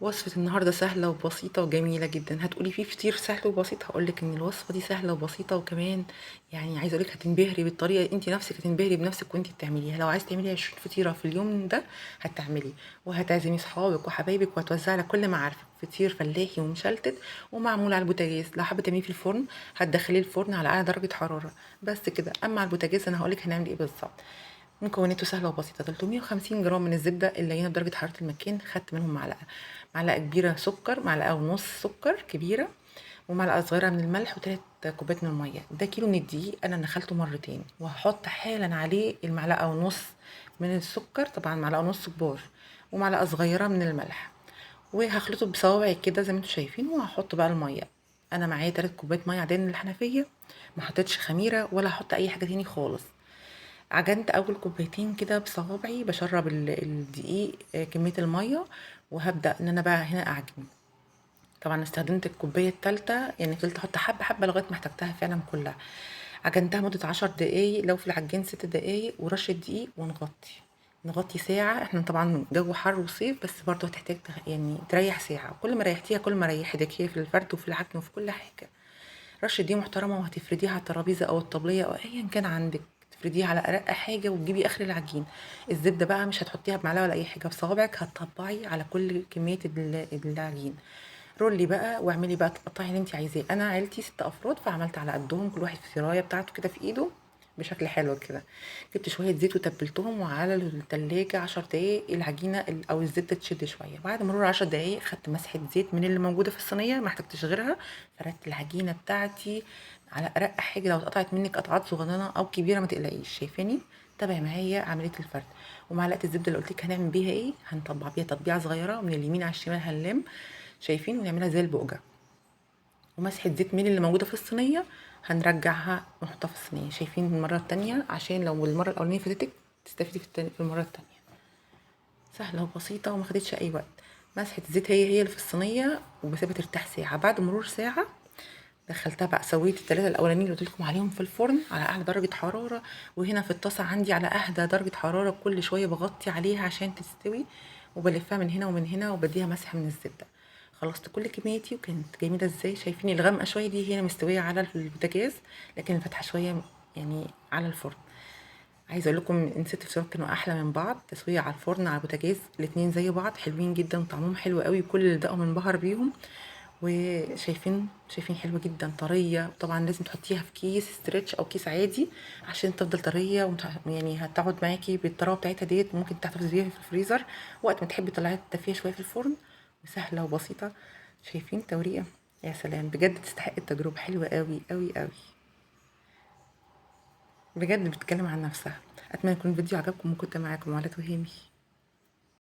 وصفة النهاردة سهلة وبسيطة وجميلة جدا. هتقولي فيه فطير سهل وبسيط، هقولك ان الوصفة دي سهلة وبسيطة، وكمان عايزة اقولك هتنبهري بالطريقة، انت نفسك هتنبهري بنفسك وانت بتعمليها. لو عايزة تعملي 20 فطيرة في اليوم ده هتعملي، وهتعزمي صحابك وحبايبك، وهتوزعي على كل معارفك. فطير فلاحي ومشلتت ومعمول على البوتاجاز. لو حابة تعمليه في الفرن هتدخليه الفرن على اعلى درجة حرارة بس كده. اما على البوتاجاز انا هقولك هنعمل ايه بالظبط. مكوناته سهلة وبسيطة. 350 جرام من الزبدة اللينة بدرجة حرارة المكان، خدت منهم معلقة كبيرة سكر، معلقة ونص سكر كبيرة، ومعلقة صغيرة من الملح، وتلات كوبايات من المية. ده كيلو من الدقيق أنا نخلته مرتين، وهحط حالا عليه المعلقة ونص من السكر، طبعا معلقة ونص كبار، ومعلقة صغيرة من الملح، وهخلطه بصوابعي كده زي ما انتم شايفين. وهحط بقى المية، أنا معايا 3 كوبايات مية عادية من الحنفية، ما حطيتش خميرة ولا هحط أي حاجة تاني خالص. عجنت أول كوبايتين كده بصوابعي، بشرب الدقيق، كمية المية، وهبدأ إن أنا بقى هنا أعجن. طبعا استخدمت الكوباية التالتة، فضلت أحط حبة حبة لغاية ما احتجتها فعلا كلها. عجنتها مدة 10 دقايق، لو في العجين 6 دقايق، ورشة دقيق، ونغطي نغطي ساعة. احنا طبعا جو حر وصيف، بس برضو هتحتاج تريح ساعة. كل ما ريحتيها كل ما ريحتك هي في الفرد وفي العجن وفي كل حاجة. رشة دي محترمة، وهتفرديها على الترابيزة أو الطبلية أو أيا كان عندك، تفرديها على أرق حاجة وتجيبي آخر العجين. الزبدة بقى مش هتحطيها بمعلقة ولا أي حاجة، بصوابعك هتطبعي على كل كمية العجين. رولي بقى واعملي بقى تقطعي اللي انت عايزاه. انا عيلتي 6 افراد، فعملت على قدهم، كل واحد في سرايه بتاعته كده في ايده بشكل حلو كده. جبت شوية زيت وتبلتهم، وعلى التلاجة 10 دقايق العجينة او الزبدة تشد شوية. بعد مرور 10 دقايق خدت مسحه زيت من اللي موجودة في الصينية، ما احتجتش غيرها. فردت العجينة بتاعتي على ارق حاجة، لو اتقطعت منك قطعات صغننه او كبيرة ما تقلقيش. شايفاني؟ تابعي معايا عملية الفرد. ومعلقة الزبدة اللي قلت لك هنعمل بيها ايه، هنطبع بيها تطبيعه صغيرة من اليمين على الشمال، هنلم شايفين، ونعملها زي البقجه. ومسحه زيت من اللي موجودة في الصينية هنرجعها ونحطها في الصينية. شايفين المرة التانية، عشان لو المرة الاولانية فاتتك تستفيدي في المرة التانية. سهلة وبسيطة وما خدتش اي وقت. مسحه الزيت هي هي اللي في الصينية، وبسيبها ترتاح ساعة. بعد مرور ساعة دخلتها بقى، سويت التلاتة الاولانيين اللي قلت لكم عليهم في الفرن على اعلى درجه حرارة، وهنا في الطاسه عندي على اهدى درجه حرارة، كل شوية بغطي عليها عشان تستوي، وبلفها من هنا ومن هنا، وبديها مسحه من الزبدة. خلصت كل كميتي وكانت جميلة ازاي. شايفين الغامقه شوية دي هنا مستوية على البوتاجاز، لكن الفاتحة شوية على الفرن. عايزه اقول لكم ان 6 فطيرات كانوا احلى من بعض، تسويه على الفرن على البوتاجاز الاتنين زي بعض، حلوين جدا وطعمهم حلو قوي، كل اللي دقوا منبهر بيهم. وشايفين حلوة جدا، طرية. طبعا لازم تحطيها في كيس ستريتش او كيس عادي عشان تفضل طرية، هتقعد معاكي بالطراوه بتاعتها ديت، ممكن تحتفظي بيها في الفريزر وقت ما تحبي تطلعيها تدفيها شوية في الفرن. وسهلة وبسيطة. شايفين توريقه؟ يا سلام، بجد تستحق التجربة، حلوة قوي قوي قوي بجد، بتتكلم عن نفسها. اتمنى يكون الفيديو عجبكم، وكنت معاكم علا تهامي.